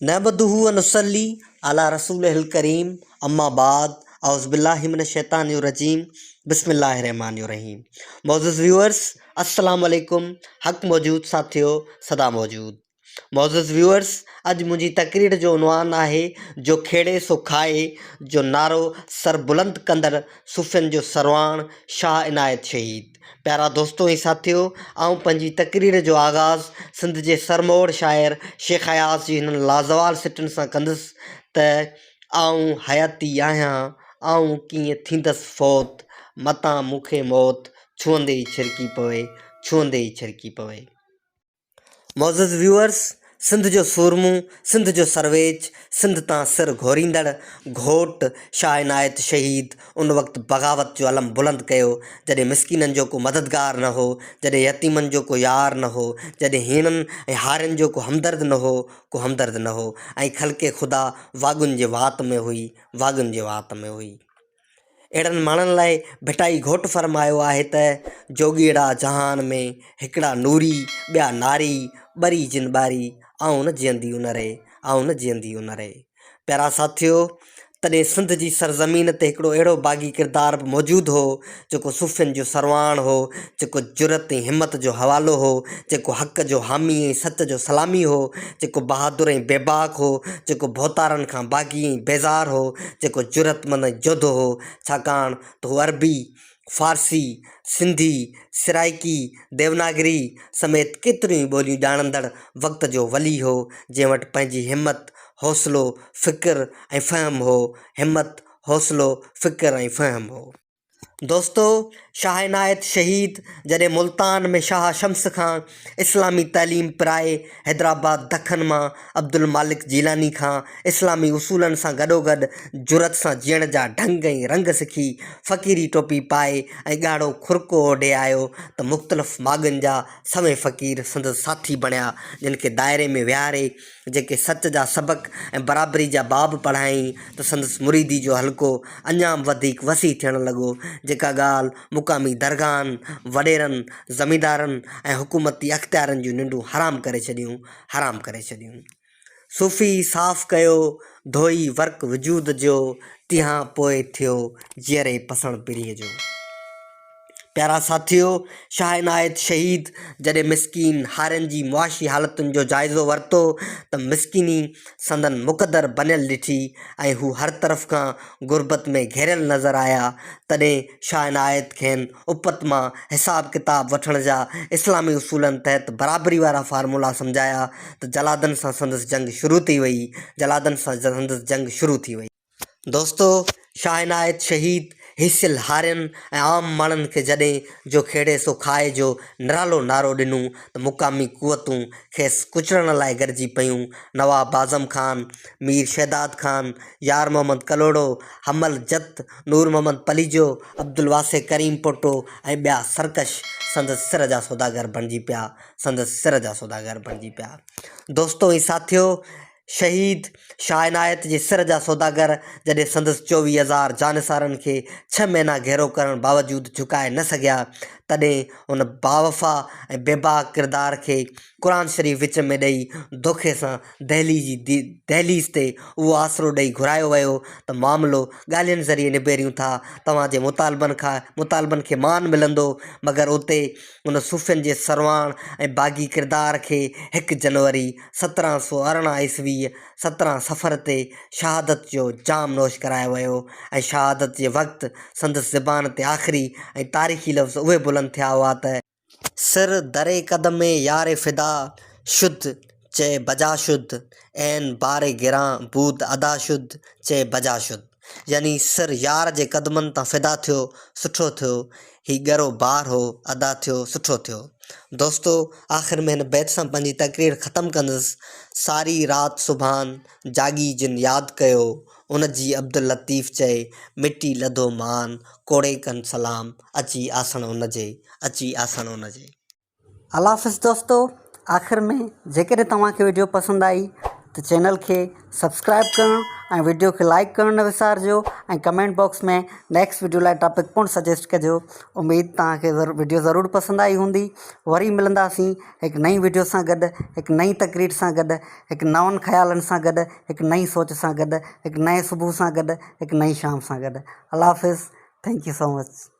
نحمده و نصلي علي رسوله الڪريم اما بعد اعوذ بالله من الشيطان الرجيم بسم الله الرحمن الرحيم معزز ويورز السلام عليڪم حق موجود ساٿيو سدا موجود معزز ويورز اڄ منهنجي تقرير جو عنوان آهي جو کيڙي سو کائي جو نعرو سر بلند ڪندڙ صوفين جو سرواڻ شاهه عنايت شهيد پيارا دوستو ۽ ساٿيو! آئون پنهنجي تقرير جو آغاز سنڌ جي سرموڙ شاعر شيخ اياز جي هنن لازوال سٽن سان ڪندس ته، آئون حياتي آهيان، آئون ڪيئن ٿيندس فوت، متان مون کي موت ڇهندي ئي ڇرڪي پوي، ڇهندي ئي ڇرڪي پوي. معزز ويوئرس! سنڌ جو سورمو، سنڌ جو سرويچ، سنڌ تان سر گهوريندڙ گهوٽ شاهه عنايت شهيد ان وقت بغاوت جو علم بلند ڪيو، جڏهن مسڪينن جو ڪو مددگار نه هو، جڏهن يتيمن جو ڪو يار نه هو، جڏهن هيڻن ۽ هارين جو ڪو همدرد نه هو، ڪو همدرد نه هو ۽ خلق خدا واڳن جي وات ۾ هئي، واڳن جي وات ۾ هئي. اهڙن ماڻهن لاء ڀٽائي گهوٽ فرمايو آهي ته، جوڳيئڙا جهان ۾، هڪڙا نوري، ٻيا ناري، ٻري جن ٻاري، آئون نه جيئندي ان ري، آئون نه جيئندي ان ري. پيارا ساٿيو! تڏهن سنڌ جي سرزمين تي هڪڙو اهڙو باغي ڪردار به موجود هو، جيڪو صوفين جو سرواڻ هو، جيڪو جرئت ۽ همت جو حوالو هو، جيڪو حق جو حامي ۽ سچ جو سلامي هو، جيڪو بهادر ۽ بيباڪ هو، جيڪو ڀوتارن کان باغي ۽ بيزار هو، جيڪو جرئتمند ۽ جوڌو هو، ڇاڪاڻ ته هو عربي، فارسي، سنڌي، سرائيڪي، ديوناگري سميت ڪيتريون ئي ٻوليون ڄاڻندڙ وقت جو ولي هو، جنهن وٽ پنهنجي همت، حوصلو، فڪر ۽ فهم هو، همت، حوصلو، فڪر ۽ فهم هو. دوستو! شاهه عنايت شهيد جڏهن ملتان ۾ شاهه شمس کان اسلامي تعليم پرائي حيدرآباد دکن مان عبدالمالڪ جيلاني کان اسلامي اصولن سان گڏوگڏ جرئت سان جيئڻ جا ڍنگ ۽ رنگ سکي فقيري ٽوپي پائي ۽ ڳاڙهو خرقو اوڍي آيو ته مختلف ماڳن جا سوين فقير سندس ساٿي بڻيا جن کي دائري ۾ ويهاري جيڪي سچ جا سبق ۽ برابري جا باب پڙهايائين ته سندس مريدي جو حلقو اڃا به وڌيڪ وسيع ٿيڻ لڳو، جيڪا ڳالهه مقامي درگاهن، وڏيرن، زميندارن ۽ حڪومتي اختيارين جون ننڊون حرام ڪري ڇڏيون، حرام ڪري ڇڏيون. صوفي صاف ڪيو، ڌوئي ورق وجود جو، تنهان پوء ٿيو جيئري پسڻ پرينء جو. پيارا ساٿيو! شاهه عنايت شهيد جڏهن مسڪين هارين جي معاشي حالتن جو جائزو ورتو ته مسڪيني سندن مقدر بنيل ڏٺي ۽ هو هر طرف کان غربت ۾ گهيريل نظر آيا تڏهن شاهه عنايت کين اپت مان حساب ڪتاب وٺڻ جا اسلامي اصولن تحت برابري وارا فارمولا سمجهايا ته جلادن سان سندس جنگ شروع ٿي وئي جلادن سان سندس جنگ شروع ٿي وئي. دوستو! شاهه عنايت شهيد هيسيل هارين ۽ عام ماڻهن کي جڏهن جو کيڙي سو کائي جو نرالو نعرو ڏنو ته مقامي قوتون کيس ڪچلڻ لاء گڏجي پيون. نواب اعظم خان، مير شهداد خان، يار محمد ڪلهوڙو، حمل جت، نور محمد پليجو، عبدالواسع ڪريم پوٽو ۽ ٻيا سرڪش سندس سر جا سوداگر بڻجي پيا، سندس سر جا سوداگر بڻجي پيا. دوستو ۽ ساٿيو! شهيد شاهه عنايت جي سر جا سوداگر جڏهن سندس 24 هزار جانثارن کي ڇهه مهينا گهيرو ڪرڻ باوجود جهڪائي نه سگهيا، تڏهن ان باوفا ۽ بيباڪ ڪردار کي قرآن شريف وچ ۾ ڏئي دوکي سان دهلي جي دهليز تي اهو آسرو ڏئي گهرايو ويو ته معاملو ڳالهين ذريعي نبيريون ٿا، توهان جي مطالبن کي مان ملندو، مگر اتي ان صوفين جي سرواڻ ۽ باغي ڪردار کي هڪ جنوري 1718 عيسويء 17 صفر تي شهادت جو جام نوش ڪرايو ويو ۽ شهادت جي وقت سندس زبان تي آخري ۽ تاريخي لفظ اهي بلند ٿيا هئا ته. سر در قدم يار فدا شد چه بجا شد، عين بار گران بود ادا شد چه بجا شد. يعني سر يار جي قدمن تان فدا ٿيو سٺو ٿيو، هي ڳرو بار هو ادا ٿيو سٺو ٿيو. دوستو آخر ۾ هن بيت سان پنهنجي تقرير ختم ڪندس، ساري رات سبحان جاڳي جن ياد ڪيو، ان جي عبداللطيف چئي مٽي لڌو مان، ڪوڙي ڪن سلام اچي آسڻ ان جي، اچي آسڻ ان جي. الله حافظ دوستو آخر ۾ جيڪڏهن توهان کي وڊيو پسند آئي ته چينل کي سبسڪرائب ڪرڻ ۽ وڊيو کي لائڪ ڪرڻ نه وسارجو ۽ ڪمينٽ باڪس ۾ نيڪسٽ وڊيو لاء ٽاپڪ پڻ سجيسٽ ڪجو. اميد توهان کي وڊيو ضرور پسند آئي هوندي. وري ملنداسين هڪ نئين وڊيو سان گڏ هڪ نئين تقرير سان گڏ هڪ نون خيالن سان گڏ هڪ نئين سوچ سان گڏ هڪ نئين صبح سان گڏ هڪ نئين شام سان گڏ. الله حافظ thank you so much.